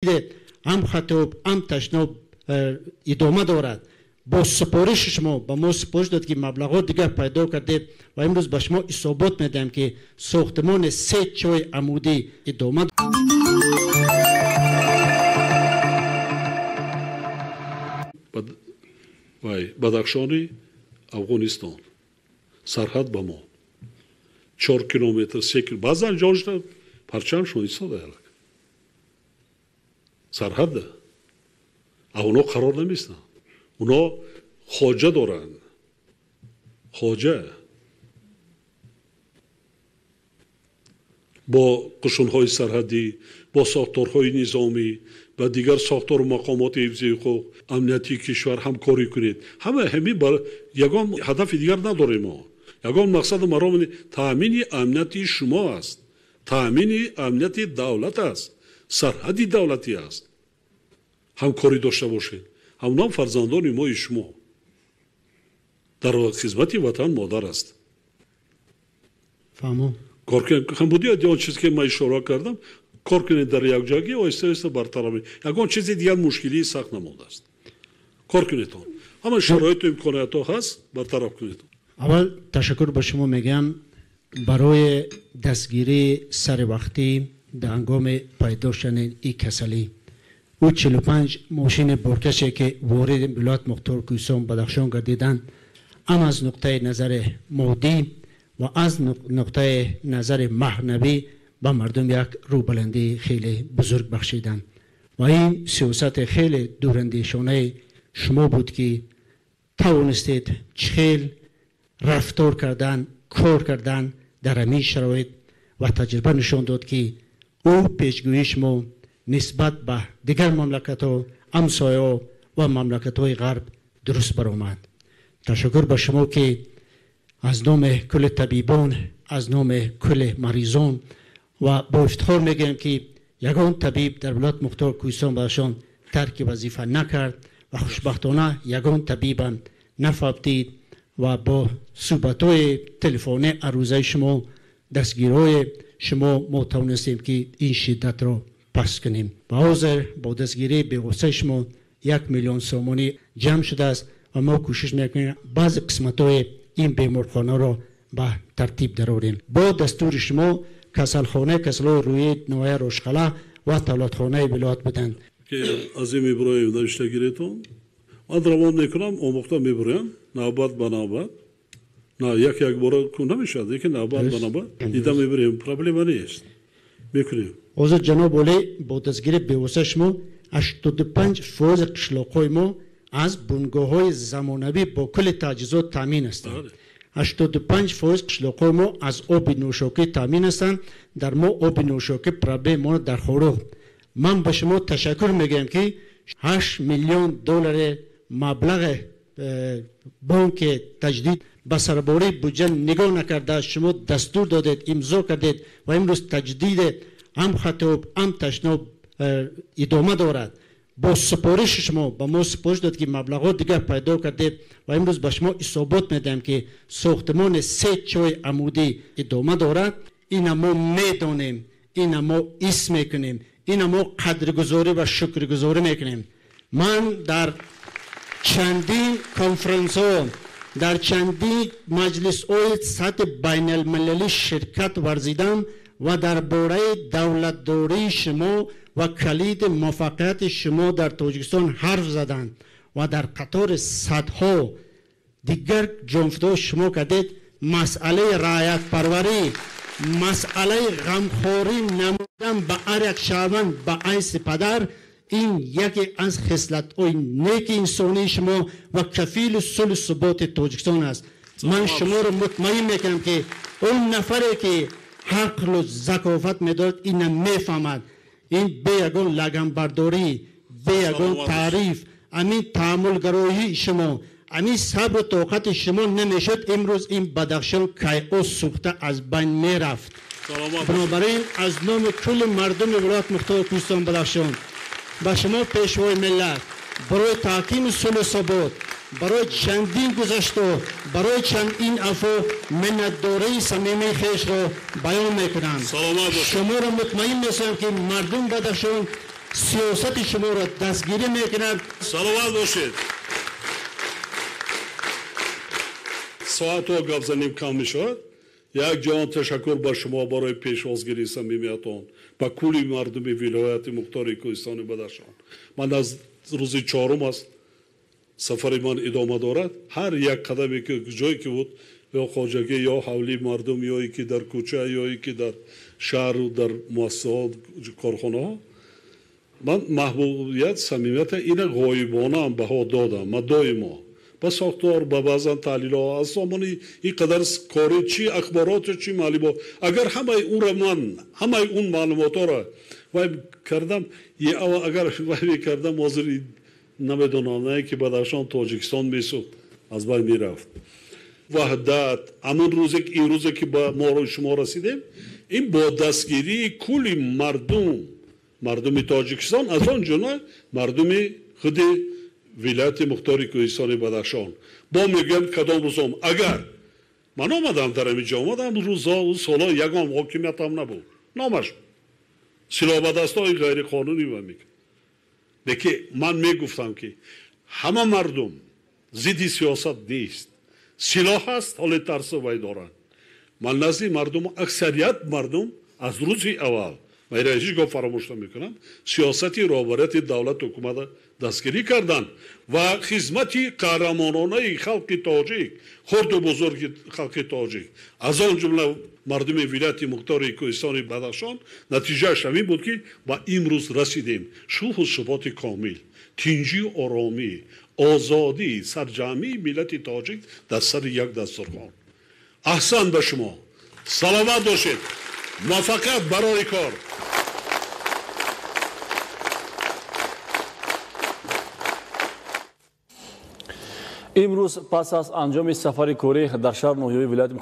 Ҳам хатоб, ҳам ташноб идома дорад. Бо супориши шумо ба мо супориш дод, ки маблағҳо дигар пайдо кардед ва имрӯз ба шумо ҳисобот медиҳам, ки сохтмони се чои амудӣ идома. Бадахшони Афғонистон сарҳад ба мо 4 километр, 3 километр, баъзан ҷош парчамшон истода сарҳадда. А оно қарор наместанд. Оно хоҷа доранд. Хоҷа бо қушунҳои сарҳадӣ, бо сохторҳои низомӣ ва дигар сохтору мақомоти ҳифзи ҳуқуқ, амнияти кишвар ҳамкорӣ кунед. Ҳама ҳамин ягон ҳадафи дигар надорем мо. Ягон мақсаду маром таъмини амнияти шумо аст, таъмини амнияти давлат аст, сарҳади давлатӣ аст. Ҳамкорӣ дошта бошед. Ҳамонам фарзандони мои шумо дар хизмати ватан модар аст. Фаҳмо. Кор кунед, он чизе ки ман ишора кардам, кор кунед дар якҷоягӣ, оҳиста оҳиста бартараф. Ягон чизи дигар мушкилии сахт намондааст. Кор кунед он. Ҳама шароиту имкониятҳо ҳаст, бартараф кунед. Аввал ташаккур ба шумо мегӯям барои дастгирии саривақтӣ дар ҳангоми пайдо шудани ин касалӣ. Ӯ 45 мошини боркаше ки вориди вилоят Мухтор Кӯҳистон Бадахшон гардиданд, ҳам аз нуқтаи назари моддӣ ва аз нуқтаи назари маънавӣ ба мардум як рӯбаландии хеле бузург бахшиданд. Ва ин сиёсати хеле дурандешонаи шумо буд, ки тавонистед хел рафтор кардан, кор кардан дар ҳамин шароит ва таҷриба нишон дод, ки ӯ пешгӯии шумо нисбат ба дигар мамлакатҳо, ҳамсояҳо ва мамлакатҳои ғарб дуруст баромад. Ташаккур ба шумо, ки аз номи кулли табибон, аз номи кулли маризон ва бо ифтихор мегӯям, ки ягон табиб дар вилоят Мухтор Кӯҳистон Бадахшон тарки вазифа накард ва хушбахтона ягон табибам нафавтид ва бо суҳбатҳои телефонӣ арӯзаи шумо, дастгириҳои шумо мо тавонистем, ки ин шиддатро пас кунем. Ва ҳозир бо дастгирии бевоситаи шумо 1 миллион сомонӣ ҷамъ шудааст ва мо кӯшиш мекунем баъзе қисматҳои ин беморхонаро ба тартиб дарорем. Бо дастури шумо касалхонаи касалҳои рӯи ноҳияи Рошқала ва тавлатхонаи вилоят буданд. Азим Иброҳим, навишта гиретон. Ман равон мекунам, омӯхта мебурям, навбат ба навбат. На, як як бора кун намешавад, лекин навбат ба навбат дида мебурем, проблема нест. Мекунем. Ҳозир ҷаноб олӣ, бо дастгирии бевоситаи шумо 85% қишлоқҳои мо аз бунгоҳҳои замонавӣ бо кулли таҷҳизот таъмин ҳастанд. 85% қишлоқҳои мо аз оби нӯшокӣ таъмин ҳастанд. Дар мо оби нӯшокӣ проблема мо дар Хоруғ. Ман ба шумо ташаккур мегӯям, ки 8 миллион доллари маблағи бонки таҷдид ба сарбории буҷа нигоҳ накарда шумо дастур додед, имзо кардед ва имрӯз таҷдиди ҳам хатоб, ҳам ташноб идома дорад. Бо супориши шумо ба мо супориш дод, ки маблағҳо дигар пайдо кардед ва имрӯз ба шумо ҳисобот медиҳам, ки сохтмони се чои амудӣ идома дорад. Ина мо медонем, ина мо ҳис мекунем, ина мо қадргузорӣ ва шукргузорӣ мекунем. Ман дар чандин конференсҳо, дар чандин маҷлисҳои сатҳи байналмилалӣ ширкат варзидам ва дар бораи давлатдории шумо ва калиди муваффақияти шумо дар Тоҷикистон ҳарф заданд ва дар қатори садҳо дигар ҷонфидои шумо кардед. Масъалаи раъятпарварӣ, масъалаи ғамхорӣ намудан ба ҳар як шаҳрванд ба ҳайси падар, ин яке аз хислатҳои неки инсонии шумо ва кафили сулҳу суботи Тоҷикистон аст. Ман шуморо мутмаин мекунам, ки он нафаре ки ҳақлу закофат медорад, ина мефаҳмад. Ин бе ягон лаганбардорӣ, бе ягон таъриф, ҳамин таъаммулгароии шумо, ҳамин сабру тоқати шумо намешуд, имрӯз ин Бадахшон кайҳо сӯхта аз байн мерафт. Бинобар ин аз номи кулли мардуми вилоят Мухтори Кӯҳистон Бадахшон ба шумо, пешвои миллат, барои таҳкими сулҳу субот, барои чандин гузашту барои чандин афо миннатдории самимии хешро баён мекунам. Шуморо мутмаин месозам, ки мардум Бадахшон Сиёсати шуморо дастгирӣ мекунад. Саломат бошед. Соатҳо гап занем кам мешавад. Як ҷаҳон ташаккур ба шумо барои пешвозгирии самимиятон, ба кулли мардуми вилояти мухтори Кӯҳистони Бадахшон. Ман аз рӯзи чорум аст сафари ман идома дорад. Ҳар як қадаме ки ҷое ки буд, ё хоҷагӣ, ё ҳавлии мардум, ё ки дар кӯча, ё ки дар шаҳру дар муассисаҳо, корхонаҳо, ман маҳбубият, самимията ина ғоибонаам баҳо додам. Ман доимо ба сохтор, ба баъзан таҳлилҳо аз сомони ин қадар кори чи ахбороту чи маълумот, агар ҳамаи онро ман ҳамаи он маълумотҳоро вай кардам, агар вай мекардам, ҳозир намедонам, не ки Бадахшон Тоҷикистон месӯхт, аз байн мерафт. Ваҳдат ҳамон рӯзе, ин рӯзе ки ба моро шумо расидем, ин бо дастгирии кулли мардум, мардуми Тоҷикистон, аз он ҷумла мардуми худи вилояти мухтори Кӯҳистони Бадахшон. Бо мегӯям, кадом рӯзом агар ман омадам дар ҳамин ҷо омадам, рӯзо солҳо ягон ҳокимиятам набуд, номаш силоҳбадастҳои ғайриқонунӣ ва мекард. Лекин ман мегуфтам, ки ҳама мардум зидди сиёсат нест, силоҳ ҳаст, ҳоле тарсу вай доранд. Ман назди мардум, аксарият мардум аз рӯзи аввал, ман инро ҳеҷ гоҳ фаромӯш намекунам, сиёсати роҳбарияти давлату ҳукумата дастгирӣ карданд ва хизмати қаҳрамононаи халқи тоҷик, хурду бузурги халқи тоҷик, аз он ҷумла мардуми вилояти мухтори Кӯҳистони Бадахшон, натиҷааш ҳамин буд, ки ба имрӯз расидем. Сулҳу суботи комил, тинҷию оромӣ, озодӣ, сарҷамъии миллати тоҷик дар сари як дастурхон. Аҳсан ба шумо, саломат бошед, муваффақият барои кор. Имрӯз пас аз анҷоми сафари корӣ дар шаҳр ноҳияи вилояти